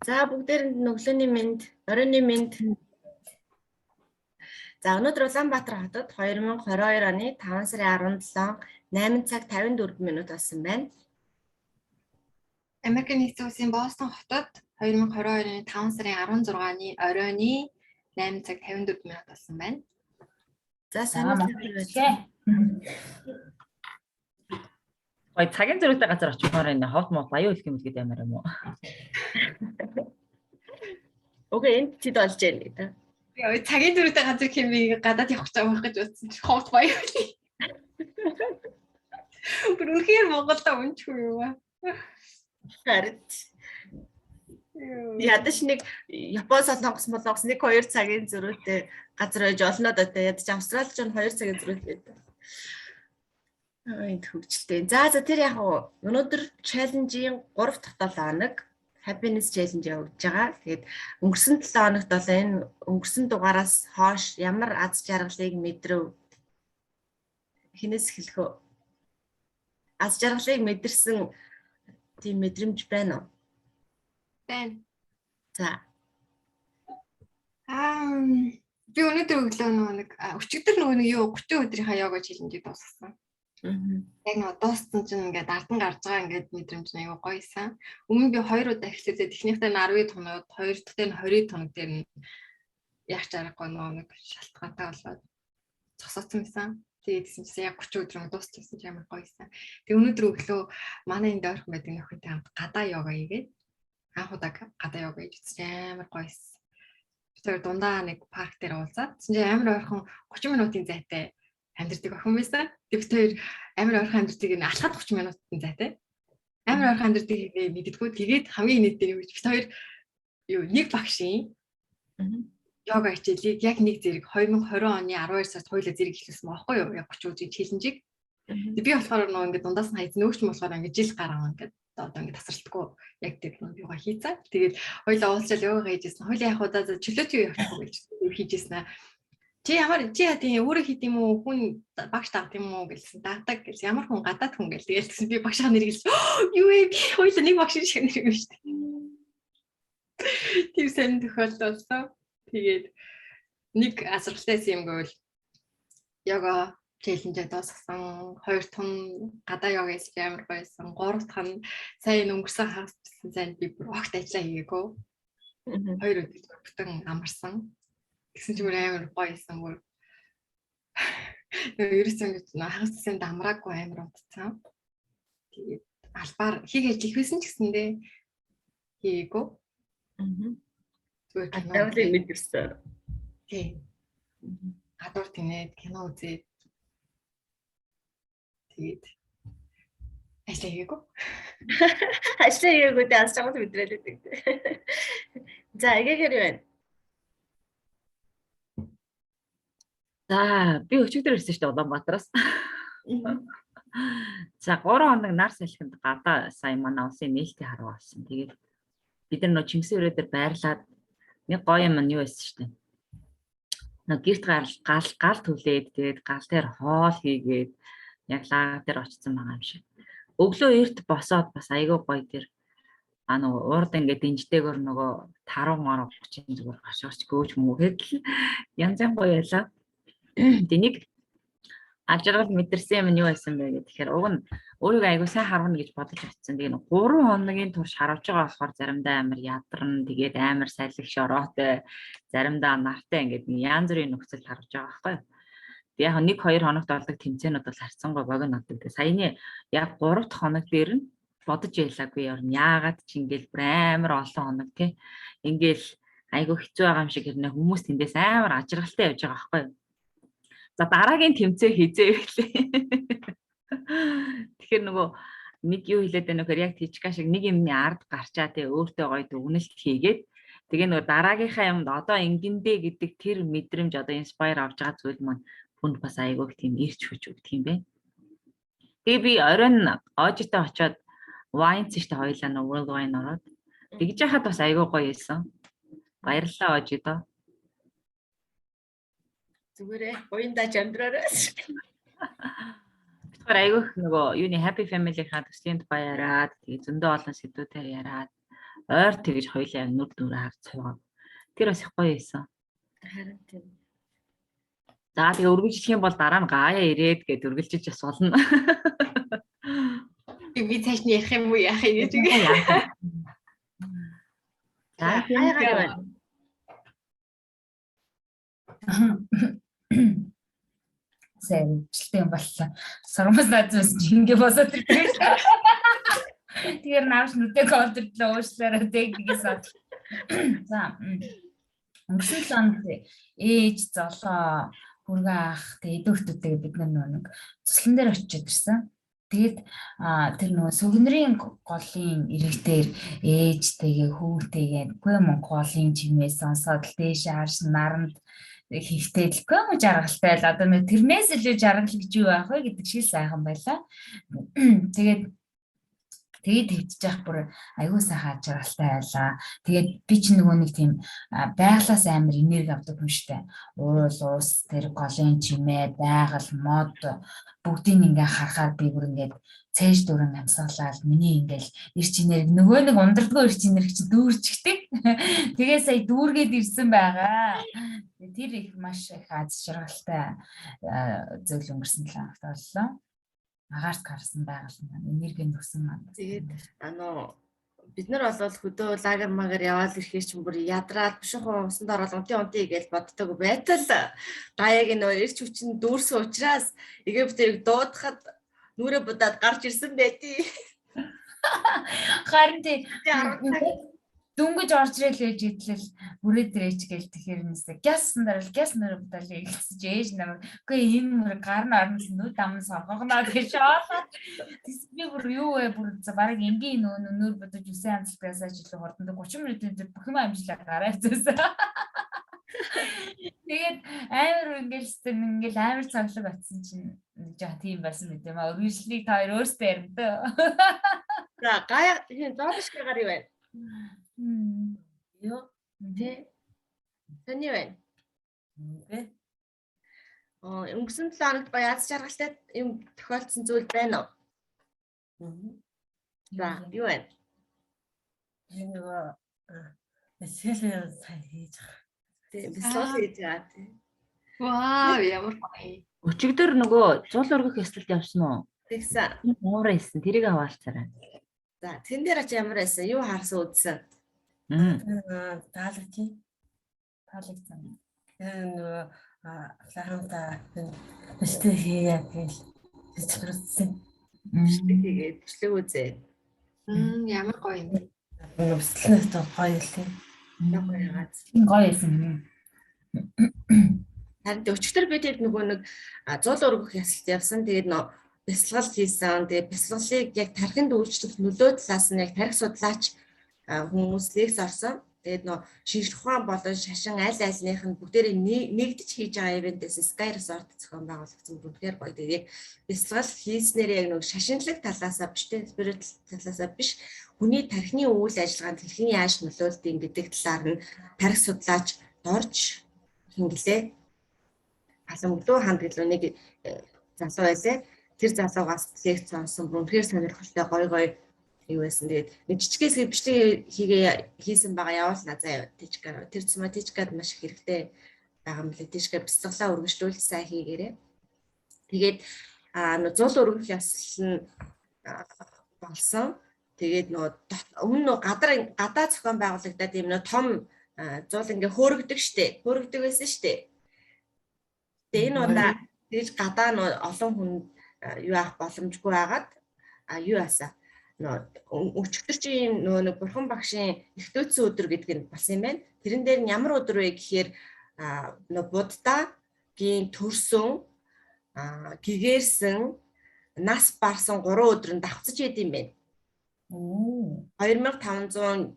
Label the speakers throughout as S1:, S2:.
S1: За, бүгдээрэнд нь өглөөний мэнд, оройн мэнд. За, өнөөдөр Улаанбаатар хотод 2022 оны 5 сарын 17 8 цаг 54 минут болсон байна.
S2: Америкийн нэгдсэн улсын Бостон хотод 2022 оны 5 сарын 16-ны оройн 8 цаг 54 минут болсон байна.
S1: За,
S3: За
S1: сайн уу.
S3: Гой цагийн зөрүүтэй газар очихоор энэ ховт мод баян үлэх юм гэдэг амар юм уу?
S1: Окей, энд тэд болж байна гэдэг.
S2: Яа, цагийн зөрүүтэй газар хэм би гадаад явах гэж байгаа гэж бодсон чи ховт баян үлээ. Бүр үнэхээр Монголда үнэгүй юм аа.
S1: Харин ядаж нэг Япон, Солонгос, Молонгос 1 2 цагийн зөрүүтэй газар байж олноо доо, те. Ядаж Австрали ч 2 цагийн зөрүүтэй байдаг. Аа, энд хөгжилтэй. За, тэр яг уу өнөөдөр challenge-ийн 3 дахь 7 хоног happiness challenge явагдаж байгаа. Тэгээд өнгөрсөн 7 хоногт бол энэ өнгөрсөн дугаараас хойш ямар аз жаргалыг мэдрэв? Хинээс эхлэх вэ? Аз жаргалыг мэдэрсэн тийм мэдрэмж байна уу?
S2: Байна.
S1: За.
S2: Аа, би өнөөдөр өглөө нөгөө нэг өчигдөр нөгөө нэг юу 30 өдрийнхаа йога challenge-ийг дуусгасан. Яг нөгөө дууссан чинь ингээд ардан гарч байгаа ингээд мэдрэмж нь аягүй гоёсан. Өмнө би хоёр удаа эхлүүлээд эхнийхтэй нь 10 тоног, хоёр дахьтай нь 20 тоног дээр нь яг ч аргагүй нөгөө нэг шалтгаантай болоод зогсооцсон байсан. Тэгээд гэсэн чинь яг 30 өдөр дуусчихсан чинь амар гоёсан. Тэгээд өнөөдөр өглөө манай энд ойрхон байдаг нөхөнтэй хамт гадаа йога хийгээд анх удаа гадаа йога хийж үзсэн, амар гоёсэн. Би тэр дундаа нэг парк дээр уулзаад тэгсэн чинь амар ойрхон 30 минутын зайтай амьдардаг охин байсан. Тэгээд бид хоёр амар ойрхон амьдардаг энэ алхаад 30 минутын зайтай. Амар ойрхон амьдардаг гэдэг мэддэггүй. Тэгээд хамгийн нийтдээ юу гэж бид хоёр юу нэг багшийн йога хичээлийг яг нэг зэрэг 2020 оны 12 сард хоёулаа зэрэг эхлүүлсэн байхгүй юу? Яг 30 өдрийн challenge-ийг. Би болохоор нөгөө ингээд дундаас нь хайц нөгөөч нь болохоор ингээд жил гарan ингээд одоо ингээд тасралтгүй яг тэр нөгөө юугаа хийцээ. Тэгээд хоёулаа уулзал йога хийжсэн. Хоёулаа яг удаа чөлөөт юу явчихгүй гэж хийжсэн аа. Чи ямар чи яа тийм өөрөө хийд юм уу, хүн багш дагд юм уу гэлсэн. Дагдаг гэсэн. Ямар хүн, гадаад хүн гэл. Тэгэл тэгсэн би багшаа нэр гэлсэн. Юу вэ, би хоёулаа нэг багш шиг нэр юм шүү дээ. Тийм сайн тохиолдол болсон. Тэгээд нэг азаргалтай юм гэвэл йога challenge дуусгасан. Хоёр тун гадаа йога хийж амар гоёсэн. Гурав дахь нь сайн өнгөрсөн хагас бичсэн сайн би бүр огт ажиллаа хийгээгүй. 2 өдөр бүтэн амарсан. Тэгсэн чинь бүр амар гоёсэн бүр. Нөгөө ерөөсөн ингэж нөгөө хагас цэсэнд амраагүй амар унтцсан. Тэгээд албаар хийх ажил их байсан ч гэсэндээ хийгээгүй. Зүгээр кино
S1: Ажлыг мэдэрсэн.
S2: Тий. Гадуур тэнээд кино үзээд тэгээд ажиллаа хийгээгүй.
S1: Ажлаа хийгээгүй дээ, аз жаргал мэдрэл байдаг. За, эгээгээр юу байна?
S3: За, би өчигдөр ирсэн шүү дээ Улаанбаатараас. За, 3 хоног нар салхинд гадаа сая манай улсын нээлтийн харуу болсон. Тэгээд бид нар нөө Чингисийн өрөө дээр байрлаад нэг гоё юм нь юу байсан шүү дээ. Нөө гэрт гал гал гал түлээд тэгээд гал дээр хоол хийгээд яг лага дээр очсон байгаа юм шиг. Өглөө эрт босоод бас айгүй гоё тэр нөгөө урд ингээд дэнжтэйгөр нөгөө таруу маруу 30 зүгээр гашуурч гөөж мөгээд л янз янз гоё байлаа. Тэг нэг аз жаргал мэдэрсэн юм нь юу байсан бэ гэхээр уг нь өөрийгөө айгүй сайн харвна гэж бодож очсон. Тэгээ нэг 3 хоногийн турш харавж байгаа болохоор заримдаа амар ядарна, тэгээд амар салхи шороотой, заримдаа нартай ингээд янз бүрийн нөхцөл харвж байгаа байхгүй юу. Тэг яг 1 2 хоногт болдог тэмцээнүүд бол харьцангуй богино болдог. Тэгээ саяны яг 3 дахь хоног дээр нь бодож байлаагүй яар яагаад ч ингээл бүр амар олон хоног тий ингээл айгүй хэцүү байгаа юм шиг хэрнээ хүмүүс тэндээс амар ажиргалтай явж байгаа байхгүй юу. За, дараагийн тэмцээн хизээ вэ? Тэгэхээр нөгөө нэг юу хэлээд байна вэхээр яг тийчка шиг нэг юмны ард гарчаа тий өөртөө гоё дүгнэлт хийгээд тэгээ нөгөө дараагийнхаа юмд одоо ингэндээ гэдэг тэр мэдрэмж одоо inspire авч байгаа зүйл маань хүнд бас айгүй их тийм ирч хүч өгдөг юм бэ. Тэгээ би оройн Ожитой очиод wine цэгтэй хоёлаа нөгөө World Wine ороод тэгж яхад бас айгүй гоё байсан. Баярлалаа, Ожидо.
S1: Зүгээрээ уяндааж амьдраарай.
S3: Тэгэхээр айгүй их нөгөө юуны Happy Family-ийн төслийн тухай яриад тэгээ зөндөө олон сэдвүүдээр яриад Ойр тэгж хоёлаа яг нүр нүрээ харж суугаад. Тэр бас их гоё байсан.
S1: Харин тийм.
S3: За тэгээ үргэлжлэх юм бол дараа нь гаяа ирээд гэд үргэлжилж бас болно.
S2: Би цааш нь ярих юм уу яах юм гэж.
S3: За
S1: гаяа байна.
S4: Сайн жилтэй юм боллоо. Сормоос наазаас чи ингэ босоод ирдэг. Тэгэхээр наавч нүдэ контроллоо уушлаараа тэг гэсэн. За өнгөрсөн 7 хоногт ээж золоо хүргэн ах тэгээ эдүүхтүүдтэйгээ бид нар нэг цуслан дээр очиж ирсэн. Тэгээд тэр нөгөө сүгнэрийн голын ирэг дээр ээжтэйгээ хүүтэйгээ үгүй Монголын чимээ сонсоод л дээш харш наранд хийхтэй л үгүй юм жаргалтай л одоо нэг тэрнээс илүү жаргал гэж юу байх вэ гэдэг шиг сайхан байлаа. Тэгээд Тэгээд твдэж явах бүр аюу сайхан жаргалтай байлаа. Тэгээд би ч нөгөө нэг тийм байглаас амар энерги авдаг хүн штэ. Уул, ус, тэр голын чимээ, байгаль, мод бүгдийг ингээ харахаар би бүр ингээд цээж дүүрэн амьсгалаад миний ингээл эрч энерги нөгөө нэг ундардгүй эрч энерги чинь дүүрчихдэг. Тэгээ сая дүүргээд ирсэн байгаа. Тэр их маш их аз жаргалтай зүйл өнгөрсөн 7 хоногт боллоо. Агаарт гарсан байгаль маань энерги нөсөн маань.
S1: Тэгээд ануу бид нар бол хөдөө лагер магар яваал ирэхээр чинь бүр ядраад бишүүхэн усанд ороод унтын унтын гэж боддог байтал гаяг нөө эрч хүчин дүүрсэн учраас эгээ битэрийг дуудахад нүрээ будаад гарч ирсэн байдий.
S4: Харин тий дөнгөж орж ирэл ээж идлэл бүрээ дэрэж гээл тэгэхээр нэсэ гяссан дараа гяс нүрээ будаал гэсэн чи ээж намайг үгүй энэ мөр гар нь орно нүд ам соргогно гэж шоолоо. Тэс би бүр юу вэ бүр бараг энгийн нөө нүр будаж үсэн амжилтгаасаа ч илүү хурдан 30 минутын дээр бүх юм амжилтлаа гараа ирсэн. Тэгээд амар ингээл ингээл амар цоглог очсон чинь нэг жаа тийм байсан мэт юм а. Өргөжлийг та хоёр өөрсдөө ярина дөө.
S1: За гая хин зоолшгаар юу вэ? Юу? Тэ. Таны байна.
S5: Бэ?
S1: Аа өнгөрсөн 7 хоногт ба яз жаргалтай юм тохиолдсон зүйл байна уу? За юу вэ?
S5: Би нөгөө бяцлал сайн хийж байгаа.
S1: Тэ бяцлал хийж байгаа тий.
S2: Вау ямар гоё.
S3: Өчигдөр нөгөө зул өргөх ёслолд явсан уу?
S1: Тэгсэн.
S3: Ямар байсан? Тэрийг хаваалцаарай.
S1: За тэн дээр ач ямар байсан? Юу харсан үзсэн?
S5: Таалагдчих.
S4: Таалагдсан.
S5: Тэр нөгөө лахамта бичлэг хийя гэж бичлэгсэн.
S1: Бичлэг хийгээд бичлэг үзээ.
S2: Ямар гоё юм бэ?
S5: Нөгөө бичлэгнээс гоё юм.
S1: Гоё яагаад.
S4: Гоё байсан гинэ.
S1: Харин өчигдөр би тэр нөгөө нэг зул өргөх ёслолд явсан. Тэгээд нөө бясалгал хийсэн. Тэгээд бясалгалыг яг тархинд үйлчлэх нөлөө талаас нь яг тархи судлаач хүмүүс лекц орсон. Тэгээд нөө шинжлэх ухаан болон шашин аль альных нь бүгдээрээ нэгдэж хийж байгаа ивентээс Sky Resort зохион байгуулагдсан үнэхээр гоё. Тэгээд яг бясалгал хийснээр яг нэг шашинлаг талаасаа биш те spiritual талаасаа биш хүний тархины үйл ажиллагаанд хэрхэн яаж нөлөөлдөг гэдэг талаар нь тархи судлаач дорж хингэлээ. Халамглуу ханд гэлөө нэг залуу байлаа. Тэр залуугаас лекц сонсон үнэхээр сонирхолтой гоё гоё юу байсан. Тэгээд нэг жижигээс бичлэг хийгээ хийсэн байгаа явуулна заяа Тижка. Тэр цумаа Тижкад маш их хэрэгтэй байгаа юм лээ. Тижка бяцлаглаа үргэлжлүүл сайн хийгээрэй. Тэгээд нөө зул өргөх ёслол нь болсон. Тэгээд нөө өмнө нөө гадаа зохион байгуулагдаад ийм нөө том зул ингээ хөөрөгдөг штэ. Хөөрөгдөг байсан штэ. Тэгээд энэ удаа тэгж гадаа нөө олон хүн юу авах боломжгүй байгаад юу яасан өчигдөр чи ийм нөгөө нэг бурхан багшийн ихтөөцсөн өдөр гэдэг нь болсон юм байна. Тэрэн дээр нь ямар өдөр вэ гэхээр нөгөө Буддагийн төрсөн гэгэрсэн нас барсан 3 өдөр нь давхцаж идэм юм байна. 2546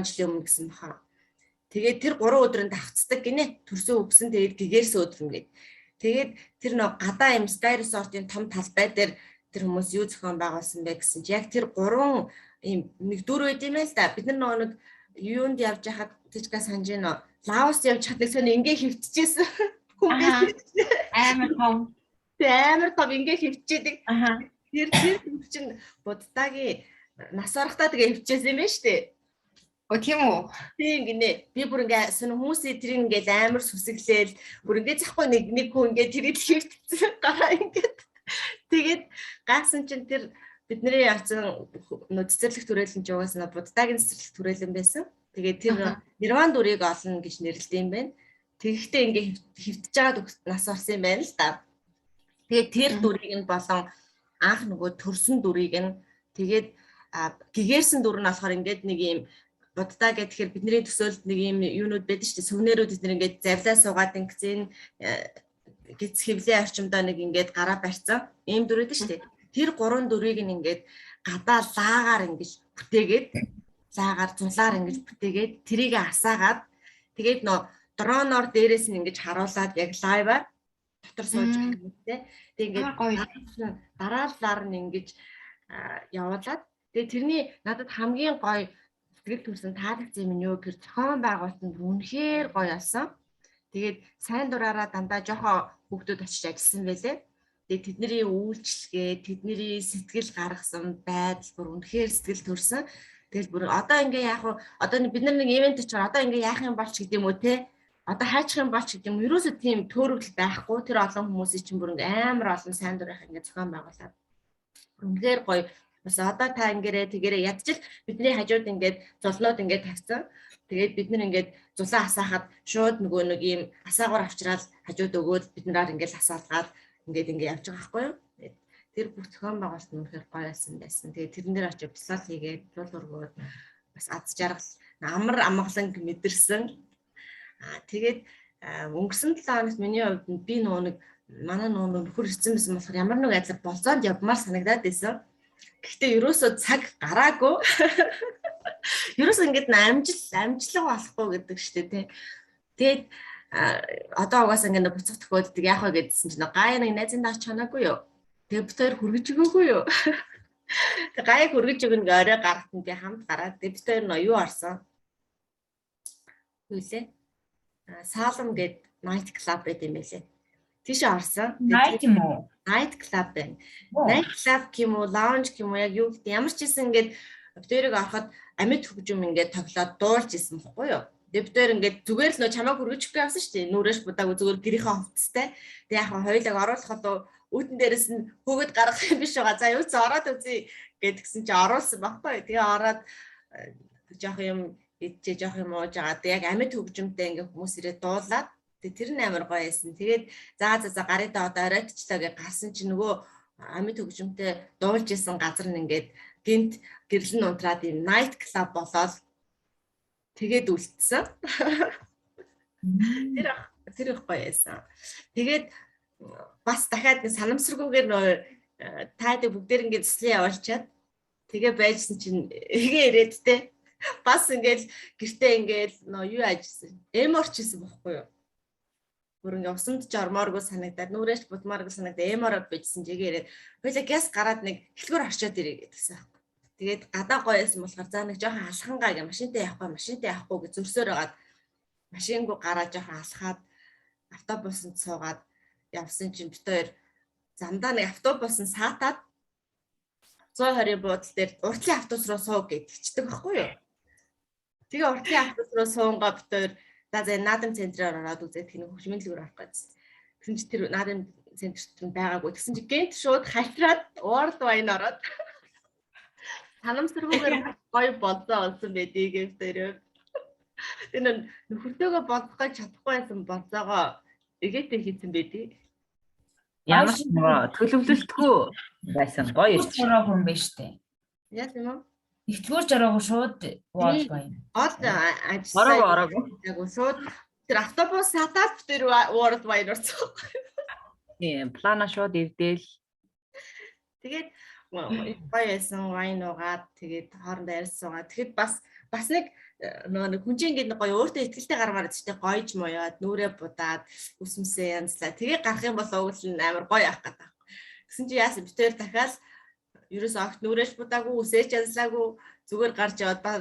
S1: жилийн өмнө гэсэн баха. Тэгээд тэр 3 өдөр нь давхцдаг гинэ. Төрсөн өгсөн тэгээд гэгэрсэн өдөр нь гээд. Тэгээд тэр нөгөө гадаа юм Sky Resort-ын том талбай дээр тэр хүмүүс юу зохион байгуулсан бэ гэсэн чи яг тэр гурван ийм нэг дүр байд юм байл та. Бид нар нөгөө нэг юунд явж хахад Тижка санаж гинэ. Лаос явж хахад нэг сони ингээ хөвтөжсэн. Хүн
S2: амар том.
S1: Тэг амар том ингээ хөвтчихэд. Тэр тэр чинь Буддагийн Нас орохдоо тэгээ хөвчээсэн юм байна шүү дээ.
S2: Оо тийм үү?
S1: Тийм гинэ. Би бүр ингээ сонь хүмүүсийн тэрийг ингээл амар сүсэглээл бүр ингээ захгүй нэг нэг хүн ингээ тэрийг л хэвтсэн гараа ингээд. Тэгээд гайхсан чинь тэр бидний явцсан нөө цэцэрлэг түрээлэн ч угаасаа буддагийн цэцэрлэг түрээлэн байсан. Тэгээд тэр нирван дүрийг олно гэж нэрлэдэг юм байна. Тэгэхдээ ингээ хэвтэж байгаад нас орсон юм байна л да. Тэгээд тэр дүрийг нь болон анх нөгөө төрсөн дүрийг нь тэгээд гэгэрсэн дүр нь болохоор ингээд нэг юм буддаа гэхээр бидний төсөөлд нэг юм юунууд байдаг шүү дээ. Сүвнэрүүд эднэр ингээд завлаа суугаад ингэсэн гэц хэвлээ орчимдоо нэг ингээд гараа барьцсан. Ийм дүр байдаг шүү дээ. Тэр гурван дүрийг нь ингээд гадаа лаагаар ингэж бүтээгээд лаагаар зулаар ингэж бүтээгээд тэрийг асаагаад тэгээд нөө дроноор дээрээс нь ингэж харуулад яг live аар дотор сууж байгаа юм те. Тэгээд ингээд дараалалаар нь ингэж явуулаад тэгээд тэрний надад хамгийн гоё сэтгэл төрсэн таалагдсан юм нь юу гэхээр зохион байгуулалт нь үнэхээр гоё болсон. Тэгээд сайн дураараа дандаа жоохон хүүхдүүд очиж ажилласан байлээ. Тэгээд тэдний үйлчлэгээ, тэдний сэтгэл гаргасан байдал бүр үнэхээр сэтгэл төрсэн. Тэгэл бүр одоо ингээ яах вэ? Одоо бид нар нэг event очихоор одоо ингээ яах юм бол ч гэдэм үү те. Одоо хайчих юм бол ч гэдэм юм. Ерөөсөө тийм төөрөгдөл байхгүй. Тэр олон хүмүүсийн чинь бүр ингээ амар олон сайн дурынх ингээ зохион байгуулад. Үнэхээр гоё. Бас одоо та ингээрээ тэгэрээ ядчил бидний хажууд ингээд зулнууд ингээд тавьсан. Тэгээд бид нар ингээд зулаа асаахад шууд нөгөө нэг ийм асаагуур авчраал хажууд өгөөд бид нараар ингээд асаалгаад ингээд ингээд явж байгаа байхгүй юу? Тэр бүх зохион байгуулалт нь үнэхээр гоё байсан байсан. Тэгээд тэрэн дээр очиж бясалгал хийгээд зул өргөөд бас аз жаргал амар амгаланг мэдэрсэн. Аа тэгээд өнгөрсөн 7 хоногт миний хувьд би нөгөө нэг манай нөгөө нөхөр ирсэн байсан болохоор ямар нэг байдлаар болзоонд явмаар санагдаад байсан. Гэхдээ ерөөсөө цаг гараагүй. Ерөөсөө ингээд амжилт болохгүй гэдэг штэ тий. Тэгээд одоо угаасаа ингээд буцах тохиолдолд яах вэ гэдсэн чинь гая нэг найзын даач чанаагүй юу. Тэгээ бит хоёр хүргэж өгөөгүй юу. Тэгээ гаяг хүргэж өгнө гэ орой гарахт нь би хамт гараад тэгээ бит хоёр нөө юу орсон. Юу лээ? Салам гээд night club байт юм байлээ. Тийшээ орсон.
S4: Night юм уу?
S1: Night club байна. Night club гэх юм уу, lounge гэх юм уу яг юу гэдэг ямар ч гэсэн ингээд бит хоёрыг ороход амьд хөгжим ингээд тоглоод дуулж исэн бохгүй юу. Тэгээ бит хоёр ингээд зүгээр л нөө чамайг хүргэж өгөх явсан шүү дээ. Нүрээш будаагүй зүгээр гэрийнхээ хувцастай. Тэгээ яг хоёулаг оруулах болов үүдэн дээрээс нь хөөгд гаргах юм биш байгаа. За юу ч ороод үзье гэдгсэн чи оруулсан байхгүй. Тэгээ ороод жоох юм идчихээ жоох юм ууж байгаа. Тэгээ яг амьд хөгжимтэй ингээд хүмүүс ирээд дуулаад тэгээ тэр нь амар гоё байсан. Тэгээд за за за гарыдаа одоо оройтчлаа гэж гарсан чи нөгөө амьд хөгжимтэй дуулж исэн газар нь ингээд гинт гэрлэн унтраад юм night club болоод тэгээд үлдсэн. Тэр их гоё байсан. Тэгээд бас дахиад нэг санамсаргүйгээр нөө таад бүгдээр ингээд цэцлэн явуулчаад тэгээ байжсан чинь эгээ ирээд те бас ингээд гэртээ ингээд нөө юу ажилласан. Эморч хийсэн бохгүй юу? Бүр ингээд усанд ч ормооргүй санагдаад нүрээч будмааргүй санагдаад эмороо bijсэн чигээ ирээд хоёлаа гяс гараад нэг хэлгүүр орчоод ирээ гэдгсэн. Тэгээд гадаа гоё байсан болохоор за нэг жоохон алхангаа гэ машинтай явахгүй машинтай явахгүй гэж зөрсөөр байгаад машингүй гараа жоохон алхаад автобусанд суугаад явсан чинь бит хоёр замдаа нэг автобус нь саатаад 120-ын буудлын дээр уртлын автобус руу суу гэж хэлчихдэг байхгүй юу? Тэгээ уртлын автобус руу суунгаа бит хоёр за за наадам центрээр ороод үзээд тэр хөгжмийн дэлгүүр авах гэсэн. Тэгсэн чи тэр наадам центрт нь байгаагүй. Тэгсэн чи гэнт шууд хальтраад World Wine ороод санамсаргүйгээр гоё болзоо олсон байдгийг тэр. Тэр нөхөртөөгөө болзох гэж чадахгүй байсан болзоогоо эгээтэй хийсэн байдгийг.
S3: Ямар ч нөгөө төлөвлөлтгүй байсан гоё
S4: Ихтгэгүүр жороогүй юм байна штэ.
S1: Яа тийм үү?
S4: Ихтгэгүүр жороогүй шууд World Wine.
S1: Гол ажилласан.
S3: Ороогүй ороогүй.
S1: Яг шууд тэр автобус сатаад тэр World Wine орсон.
S3: Тийм, плана шууд эвдээл.
S1: Тэгээд гоё байсан wine уугаад тэгээд хоорондоо ярьсуугаад тэгэхэд бас бас нэг нөгөө нэг хүн чинь ингээд нэг гоё өөртөө ихтэй гармаар байдаг чинь гоёж моёод нүрээ будаад үсмсээ янзлаа. Тэгээ гарах юм бол уг л амар гоё авах гэдэг. Тэгсэн чи яасан бит хоёр дахиад ерөөсөө огт нүрээч будаагүй үсээч янзлаагүй зүгээр гарч яваад ба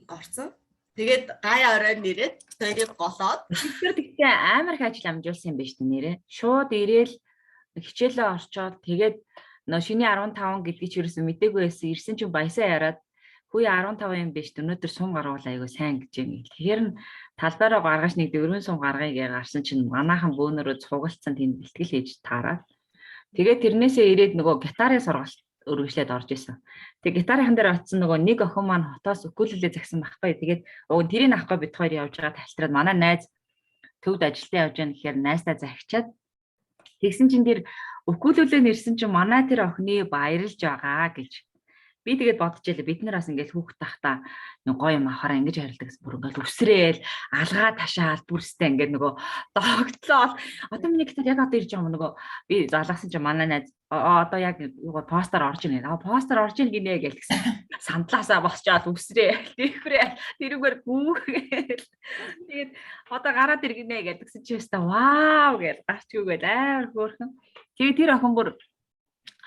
S1: орцсон. Тэгээд гая орой нэрээд бит хоёрыг голоод
S3: Тэр тэгтээ амар их ажил амжуулсан юм байна шүү дээ нэрээ. Шууд ирээл хичээлээ орчоод тэгээд Нөө шиний 15 гэдгийг чи ерөөсөн мдээгүй байсан. Ирсэн чинь баясаа яриад хүү 15 юм биш, өнөөдөр сум гаргуул айгу сайн гэж юм. Тэгэхээр нь талбайраа гаргаж нэг дөрвөн сум гаргая гэж гарсан чинь манаахан бөөнөрөө цугалцсан, тэнд бэлтгэл хийж таарад. Тэгээд тэрнээсээ ирээд нөгөө гитарын сургалт өргөжлөөд орж исэн. Тэгээд гитарын дээр очсон нөгөө нэг охин маань хотоос укулеле загсан байхгүй. Тэгээд уг нь тэрийг авахгүй бид хоёр явж байгаа тайлтраад манай найз төвд ажилдаа явж байгаа гэхээр найстаа захичаад тэгсэн чинь тэр укулеле нэрсэн чинь манай тэр охины баярлж байгаа гэж. Би тэгээд бодож байлаа, бид нар бас ингээл хүүхд тахта нэг гоё юм авахаараа ингэж харилдаг гэсэн, бүр ингээл үсрээл алгаа ташаал бүрстэй ингээд нөгөө догтлоо. Одоо миний гитар яг одоо ирж байгаа юм, нөгөө би залгасан чинь манай найз одоо яг юугаар постэр орж ийнэ. Аа, постэр орж ийн гинэ гэл тэгсэн. Сандлаасаа босчоод үсрээ. Тэхврээ тэрүүгээр гүүгээл. Тэгээд одоо гараад иргинэ гэдгсэн чи өста вау гэл гарч гүгээл амар хөөрхөн. Тэгээд тэр охин бүр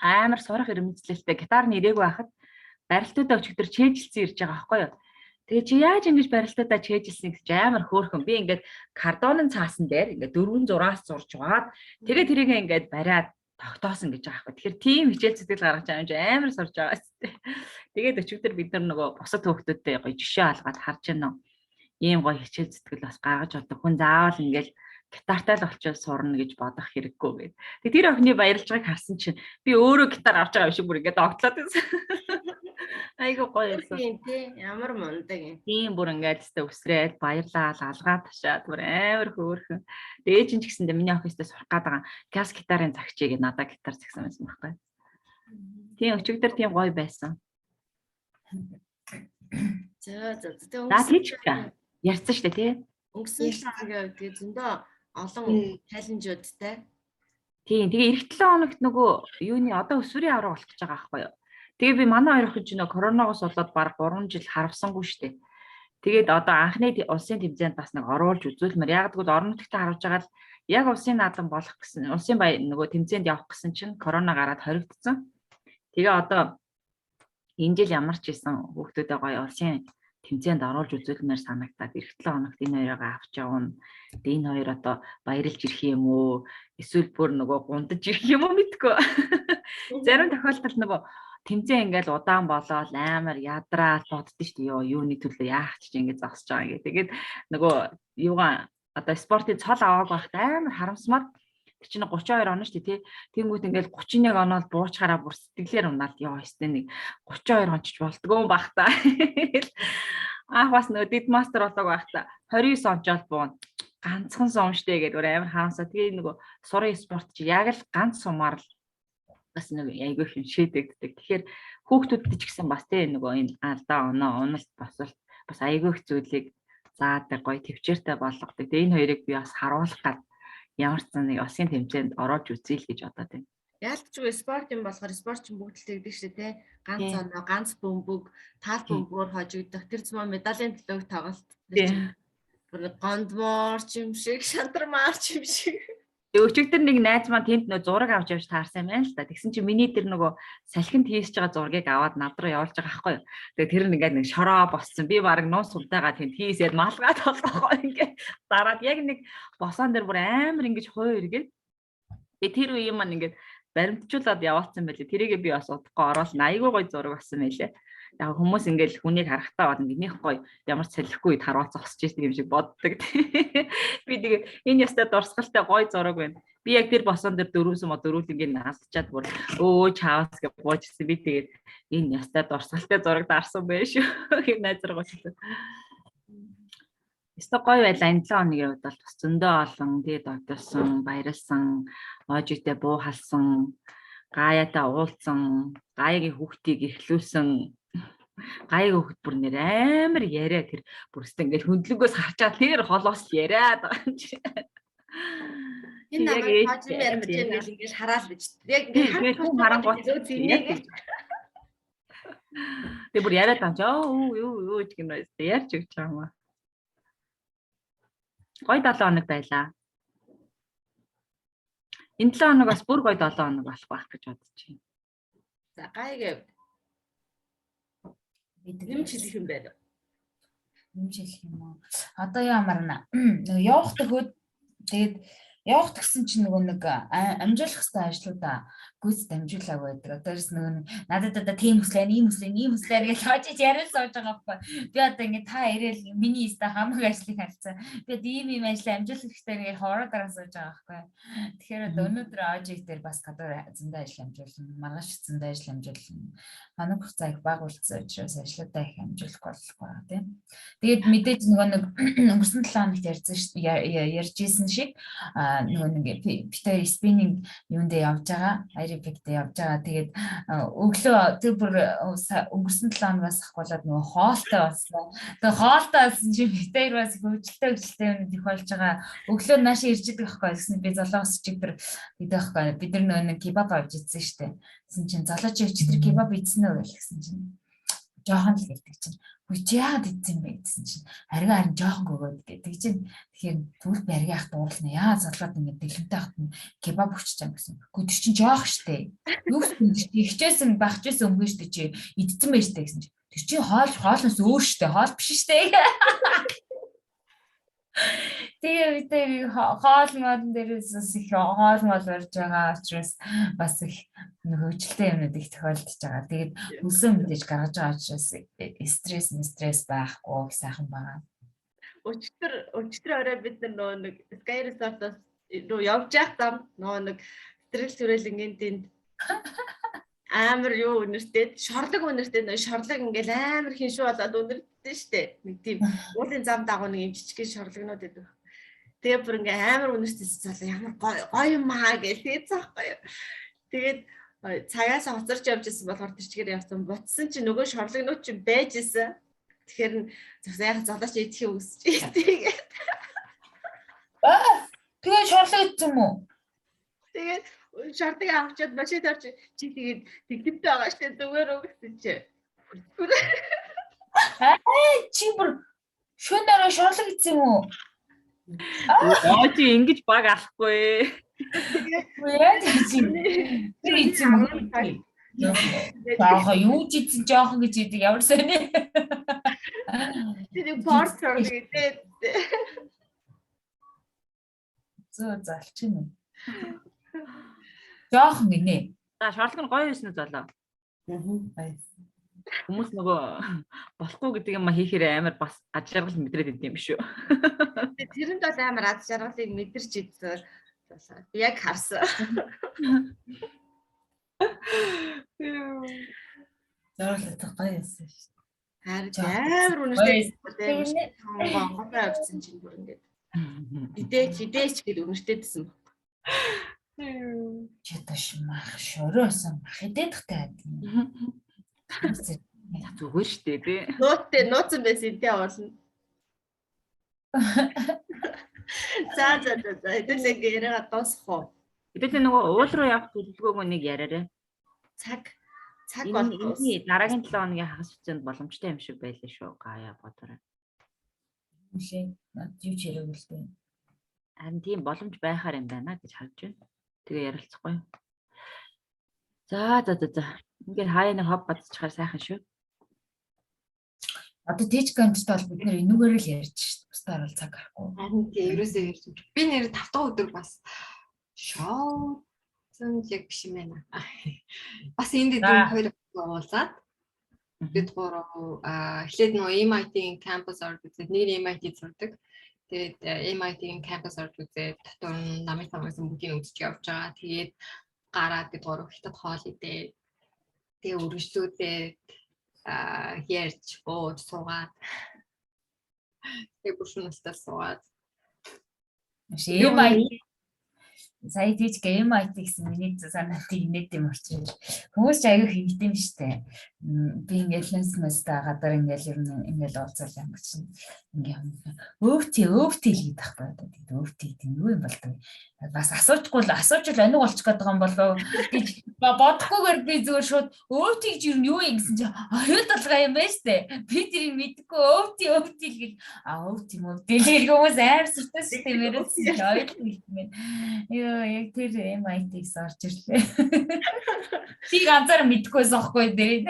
S3: амар сурах эрмэлзэлтэй, гитар нь ирээгүй байхад барилтуудаа өчигдөр чэйжилсэн ирж байгаа байхгүй юу. Тэгээ чи яаж ингэж барилтуудаа чэйжилсэн гэж амар хөөрхөн. Би ингээд картонын цаасан дээр ингээд дөрвөн зураас зурж байгаад тэгээ тэрийг ингээд бариад тогтоосон гэж байгаа байхгүй. Тэгэхээр тийм хичээл зүтгэл гаргаж байгаа юм чи амар сурж байгаа шүү дээ. Тэгээд өчигдөр бид нар нөгөө бусад хүүхдүүдтэй гоё жишээ алгаад харж байна. Ийм гоё хичээл зүтгэл бас гаргаж болдог. Хүн заавал ингээд гитартай л болчиход сурна гэж бодох хэрэггүй гээд. Тэгээ тэр охины баярлж байгааг харсан чинь би өөрөө гитар авч байгаа юм шиг бүр ингээд огтлоод байсан. Айгу гоё байсан.
S1: Тийм тий, ямар мундаг юм.
S3: Тийм, бүр ингээд өстө өсрээд баярлаад алгаа ташаад бүр амар хөөрхөн. Тэгээ ээж нь ч гэсэндээ миний охин өстө сурах гээд байгаа газ гитарын загчээ гээд надад гитар загсан байсан байхгүй. Тийм, өчигдөр тийм гоё байсан.
S1: За за. Тэгээ
S3: За тийч ярьсан шүү дээ, тий.
S1: Өнгөрсөн 7 хоногийн тэгээ зөндөө олон challenge уудтай.
S3: Тийм, тэгээ ирэх 7 хоногт нөгөө юуны одоо өсвөрийн авраг болох гэж байгаа байхгүй юу. Тэгээ би манай хоёр охин чинь нөгөө коронавигоос болоод баг 3 жил харавсангүй шүү дээ. Тэгээд одоо анхны улсын тэмцээнд бас нэг оруулж үзүүлмээр. Яг тэгвэл орон нутагт харуулж байгаа л яг улсын наадам болох гэсэн, улсын баян нөгөө тэмцээнд явах гэсэн чинь корона гараад хоригдсон. Тэгээ одоо энэ жил ямар ч байсан хүүхдүүдэд гоё улсын тэмцээнд оруулж үзүүлмээр санагдаад ирэх 7 хоногт энэ хоёроо авч явна. Тэгээ энэ хоёр одоо баярлж ирэх юм уу? Эсвэл бүр нөгөө гундаж ирэх юм уу мэдгүй. Зарим тохиолдолд нөгөө тэмцээн ингээл удаан болоод амар ядраал боддоо шүү дээ. Йоо, юуны төлөө яах ч ингэж зогсож байгаа юм. Тэгээд нөгөө юугаа одоо спортын цол авааг байхад амар харамсмаар, тэр чинь 32 онно шүү дээ, тий. Тэнгүүт ингээл 31 оноод буучгаараа бүр сэтгэлээр унаал, ёо өстэй нэг 32 ончиж болдгоо юм бах та. Анх бас нөгөө дид мастер болоог байх та 29 ончоол буун ганцхан сум штэ гэдээ бүр амар харамсаа. Тэгээ нөгөө сурын спорт чи яг л ганц сумаар л бас нэг айгүй юм шийдэгддэг. Тэгэхээр хүүхдүүдэд ч гэсэн бас тий нөгөө энэ алдаа оноо уналт босолт бас айгүй их зүйлийг заадаг, гоё төвчээртэй болгодог. Тэгээ энэ хоёрыг би бас харуулах гад ямар ч нэг улсын тэмцээнд оруулж үзье л гэж бодоод байна.
S1: Яалтчгүй спорт юм болохоор спорт чинь бүгд л тэгдэг шүү дээ. Ганц оноо, ганц бөмбөг, таал бөмбөгөөр хожигдох тэр зам медалийн төлөөх тоглолт. Бүр гондмоор ч юм шиг, шантармаар ч юм шиг.
S3: Тэгээ өчигдөр нэг найз маань тэнд нөө зураг авч явж таарсан юм байна л да. Тэгсэн чинь миний тэр нөгөө салхинд хийсэж байгаа зургийг аваад над руу явуулж байгаа байхгүй юу. Тэгээ тэр нь ингээд нэг шороо боссон. Би баг нуус сумтайгаа тэнд хийсээд малгаад болгохоо ингээд дараад яг нэг босон дээр бүр амар ингэж хуу эргээд. Тэгээ тэр үеийн маань ингээд баримтжуулаад яваалцсан байлээ. Тэрийгээ би бас удахгүй оруулна. Айгүй гоё зураг болсон байлээ. Яг хүмүүс ингээл хүнийг харахтаа бол ингээд них гоё ямар ч салхигүй үед харуул зогсож ирдэг юм шиг боддог. Би тэгээд энэ ястай дурсгалтай гоё зураг байна. Би яг тэр босон дээр дөрвөн сум дөрвөл ингээд алдчаад бүр өө чаавас гэж буужсэн. Би тэгээд энэ ястай дурсгалтай зураг дарсан байх шүү. Гэх найз руу гочлоо. Өстө гоё байлаа. Энэ 7 хоногийн хувьд бол бас зөндөө олон тэгээд одолсон, баярлсан, оожигтэй буу халсан, гаяатай уулзсан, гаягийн хүүхдийг эрхлүүлсэн. Гаягийн хүүхд бүр нэр амар яриа, тэр бүр өстө ингээд хөндлөнгөөс харчаад тэр холоос яриад байгаа юм чи.
S1: Энэ намайг хожим ярих гэж ингээл ингээл хараал гэж. Яг ингээд
S3: хүн харангуут
S1: зинээ.
S3: Тэг бүр яриад байгаа юм чи. Оо юу юу гэх юм бэ? Ярьж өгч байгаа юм аа. Гоё 7 хоног байлаа. Энэ 7 хоног бас бүр гоё 7 хоног болох байх гэж бодож байна.
S1: За, гайг нэмж хэлэх юм байна.
S4: Нэмж хэлэх юм уу? Одоо яамар нэ. Нөгөө явах төхөөд тэгээд явах гэсэн чинь нөгөө нэг амжуулах хэвээр ажлуудаа гүйц дамжуулаагүй байдаг. Одоо ерөөс нөгөө надад одоо тийм хүслээ, ийм хүслээ, ийм хүслээ гэж очиж яриад сууж байгаа байхгүй. Би одоо ингэ та ирээл миний өстө хамаг ажлыг харцсан. Би одоо ийм ийм ажлыг амжуулах хэрэгтэй гэж хороо дараа сууж байгаа байхгүй. Тэгэхээр одоо өнөөдөр Ожиг дээр бас гадуур зөндөө ажил амжуулна. Маргааш зөндөө ажил амжуулна. Манай хугацаа их бага үлдсэн учраас ажлуудаа их амжуулах болохгүй байгаа тийм. Тэгээд мэдээж нөгөө нэг өнгөрсөн 7 хоногт ярьсан ярьж исэн шиг нөгөө нэг бид хоёр spinning юундээ явж байгаа, aerobic дээр явж байгаа. Тэгээд өглөө тэр бүр өнгөрсөн 7 хоногоос ахгуулаад нөгөө хоолтой болсон. Тэгээд хоолтой болсон чинь бид хоёр бас хөвгөлтэй хөвгөлтэй юм их болж байгаа. Өглөө наашаа ирж идэг байхгүй гэсэн би золоос чиг тэр гэдэг байхгүй. Бид нар нөгөө нэг кебаб авч идсэн штэ. Тэгсэн чинь золоо чи өчигдөр кебаб идсэн үү гэл гэсэн чинь жоохон л гэлдэг чинь. Үгүй чи яагаад идсэн бэ гэсэн чинь арига харин жоохон гөгөөд гэдэг чинь. Тэгэхээр тэгвэл би арига ах дуурлана. Яа золоод ингэ дэлгэнтэй хат нь кебаб өгч чам гэсэн. Үгүй тэр чинь жоох штэ. Юу гэсэн чи ихчээсэн багчээсэн өмгөн штэ, чи идсэн байж штэ гэсэн чинь. Тэр чинь хоол хоолноос өөр штэ, хоол биш штэ. Тэгээ бид тэр хоол моолн дээрээс бас их хоол мол барьж байгаа учраас бас их хөгжилтэй юмнууд их тохиолдож байгаа. Тэгээд хөлсөө мэдээж гаргаж байгаа учраас стресс стресс байхгүй их сайхан байгаа.
S1: Өчигдөр орой бид нар нөгөө нэг Sky Resort-оос руу явж явах зам нөгөө нэг стресс түрээлэнгийн тэнд амар юу үнэртэй, шорлог үнэртэй, нөгөө шорлог ингээл амар хиншүү болоод үнэртэй штэ. Нэг тийм уулын зам дагуу нэг юм жижигхэн шорлогнууд байдаг. Тэгээ бүр ингээ амар үнэртэй цаалаа ямар гоё гоё юм аа гэж тэгээд цаахгүй юу. Тэгээд цагаас хоцорч явж исэн болохоор тэр чигээр явсан. Буцсан чи нөгөө шорлогнууд чи байж исэн. Тэгэхээр зөв яг золооч идэх юм өсч. Тэгээд
S4: Тэгээ шорлог идсэн юм уу?
S1: Тэгээд шорлог авчиад машин орч чи тэгээд тэгтэмтэй байгаа штэ зүгээр үү гэсэн чи.
S4: Чи бүр шөнө орой шорлог идсэн юм уу?
S3: Оо чи ингэж баг алахгүй.
S4: Яаж чи тэр идсэн юм уу? Жоохон юу ч идсэн жоохон гэж идэг ямар сони.
S1: Тэр порт шорлог идээд.
S4: Зөө залчин юм. Жоохон гинэ.
S3: За шорлог нь гоё байсан уу золоо?
S5: Аа.
S3: Хүмүүс нөгөө болохгүй гэдэг юм хийхээр амар бас аж аргал мэдрээд идэм юм шүү.
S1: Тэрэнд бол амар аз жаргалыг мэдэрч идсэн. Яг харсан.
S5: Зориулах гоё байсан шүү.
S1: Харин амар үнэртэй онготой авчихсан чинь бүр ингээд хідээч хідээч гэд үнэртэйдсэн.
S4: Чи таш мах шороосон мах идэдхтэй байд.
S3: Зүгээр штэ тий.
S1: Нууттэй нууцсан байсан тий уулна. За за за за хэдүүлээ ингээ яриагаа дуусгах уу?
S3: Хэдүүлээ нөгөө уул руу явах төлөвлөгөөгөө нэг яриарай.
S1: Цаг цаг бол
S3: дараагийн 7 хоногийн хагас хугацаанд боломжтой юм шиг байлаа шүү. Гаяа бодорой.
S4: Үлээ. Над юу ч яриаг л дээ.
S3: Харин тийм боломж байхаар юм байна гэж харж байна. Тэгээ ярилцахгүй. За за за за. Ингээд хаяа нэг хоб бацчихаар сайхан шүү.
S4: Одоо тийч контент бол бид нэр энүүгээр л ярьж шít. Бусдаар бол цаг гарахгүй.
S2: Харин тий ерөөсөө ярьж. Би нэр 5 дахь өдөр бас шоуцсан яг биш юм байна. Бас энд дэд хоёр уулзаад бид гурав эхлээд нөгөө MIT-ийн campus орж үзээд, нэг нь MIT сурдаг. Тэгээд MIT-ийн campus орж үзээд дотор нь намын самаас бүгдийг үзэж явж байгаа. Тэгээд гараад бид гурав хятад хоол идээд тэгээ өргөжлүүдээд ярьж бууж суугаад тэгээ бүр шүнэлтэл суугаад
S4: MIT сая тийч MIT гэсэн миний санаат инээд юм очрол. Хүмүүс ч аягүй хинт юм штэ. Би ингээл лэнснэстэй гадар ингээл ер нь ингээл уулзаал юм чинь ингээм өвти өвти л гэдэг байхгүй одоо тэгээд өвти гэдэг нь юу юм бол тэ. Бас асуучгүй л асуучвал аниг болчих гээд байгаа юм болов гэж бодохгүйгээр би зүгээр шууд өвти гэж ер нь юу юм гэсэн чинь оюу толгой юм байна штэ. Би тэрийг мэдэхгүй өвти өвти л гэл а өвти юм өвти л гэх хүмүүс амар сүртэй штэ яриадсан чинь оюу юм. Йоо яг тэр MIT-с орж ирлээ. Би ганцаараа мэдэхгүйсэн аахгүй дэрийг.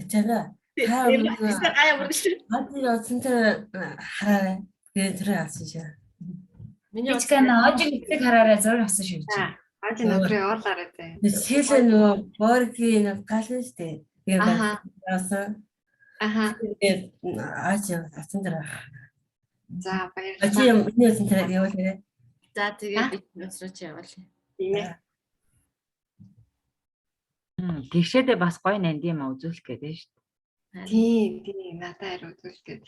S5: Чана та
S1: гая үргэлж.
S5: Хад явсан тэр хараарай. Тэгээ тэр асууж.
S1: Миний
S4: Бичка нөө ожиг эцэг хараарай зураг авсан шүү гэж.
S2: За. Аж над руу явуулаарай зэ.
S5: Жишээлээ нөгөө Боргийн нэг гал нь шүү дээ. Тэгээд
S2: Аха.
S5: баасан.
S2: Аха.
S5: Тэгээд ааж авсан дээр байх.
S2: За
S5: Ачи
S2: баярлалаа.
S5: юм миний утсан дээр явуулаарай.
S1: За тэгээд би нөөц рүү чи явуулъя.
S2: Тийм ээ.
S3: Тэгшээдээ бас гоё нанд юм а үзүүлэх гэдэг шүү дээ.
S2: Тийм тийм надад хариу үзүүлэх гээд.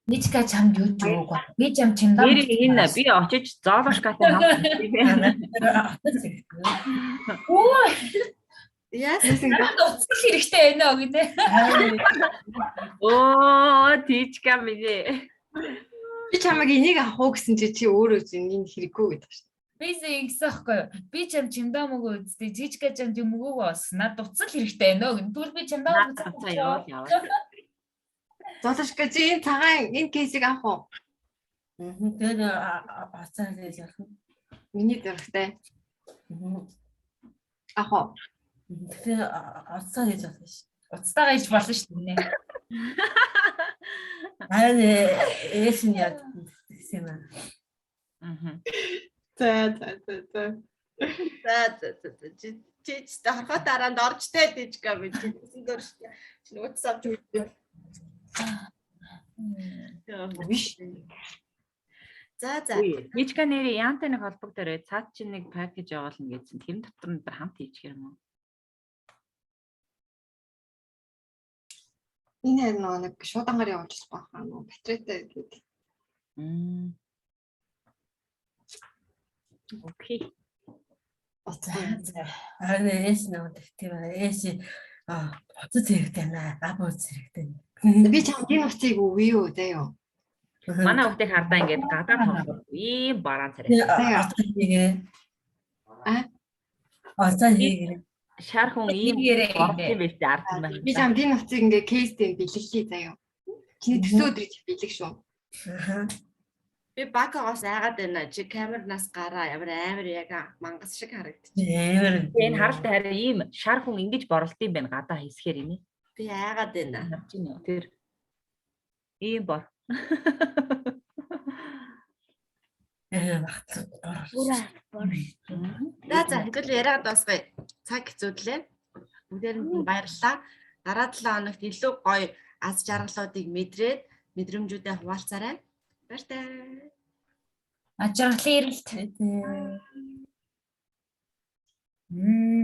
S4: Ничка чамд юу ч өгөөгүй. Би чам чимдаа.
S3: Нэр энэ би очиж зоолошкатай хамт.
S5: Атас хэрэгтэй.
S4: Оо,
S1: Яас
S2: Юусэн
S4: надад уцал хэрэгтэй байна уу гинэ.
S3: Оо, тийчка минь.
S2: би чамайг энийг авах уу гэсэн чи чи өөрөө энэ хэрэггүй гэдэг шин.
S4: Би зэ ингэсэн аахгүй юу? Би чам чимдаа мөгөө үзтээ. Жижигка чамд юм өгөөгүй болсон. Надад уцал хэрэгтэй байна уу гинэ. Тэгвэл би чамдаа
S3: Наад цаа явуул яваа.
S2: Золошка чи энэ цагаан энэ кейсийг авах уу?
S5: Тэгээд уцаа хийж явах.
S2: Миний зурагтай. Авах уу?
S5: Тэгэхээр уцаа хийж явах ш.
S4: Уцтайгаа иж болно шүү дээ.
S5: Харин ээш нь яг гэсэн юм аа.
S3: Мгм.
S2: За за за за.
S1: За за за за. Чи чи ч хорхоо дараанд орж тэ дижга би чи үсэн дөр шүү. Чи нууц авч өгдөө.
S2: Биш.
S1: За за.
S3: Тийчка нэрээ янтай нэг холбогдорой. Цаад чинь нэг пакэж явуулна гэсэн. Тэр дотор нь бір хамт хийчих юм уу?
S2: Энэ харин нөгөө нэг шууд ангаар явуулж болох байх аа нөгөө батарейтай гэдэг.
S3: Мм. Окей.
S2: Уцаа.
S4: За.
S5: Харин ээш нөгөө тийм аа ээш аа уцаа хэрэгтэй наа. Ап уц хэрэгтэй.
S2: Би чамд энэ уцыг өгье үү заяа.
S3: Манай хүүхдийг хардаа ингээд гадаа тоглох ийм бараан царай.
S5: Уцаа хийгэрээ.
S2: А?
S5: Уцаа хийгэрээ.
S3: Шар хүн ийм
S4: Хийгээрэй
S3: борсон
S4: гинэ.
S3: байж ард юм байна.
S2: Би чамд энэ уцыг ингээ кейстэй бэлэглэе заяа. Чиний төсөө өдрийг бэлэг шүү.
S5: Аха.
S1: Би бакагоос айгаад байна. Чи камернаас гараа ямар амар яг мангас шиг харагдчих.
S5: Амар.
S3: Энэ харалтай харин ийм шар хүн ингэж боролт юм байна гадаа хийсгээр юм.
S1: Би айгаад байна.
S3: Харж байна уу? Тэр ийм бор.
S5: Амар.
S1: За за хэдүүл яриагаа дуусгая. Цаг хэцүүдлээ. Бүгдээрэнд нь баярлалаа. Дараа 7 хоногт илүү гоё аз жаргалуудыг мэдрээд мэдрэмжүүдээ хуваалцаарай. Баяртай.
S4: Аж аргалын эрэлт. Мм.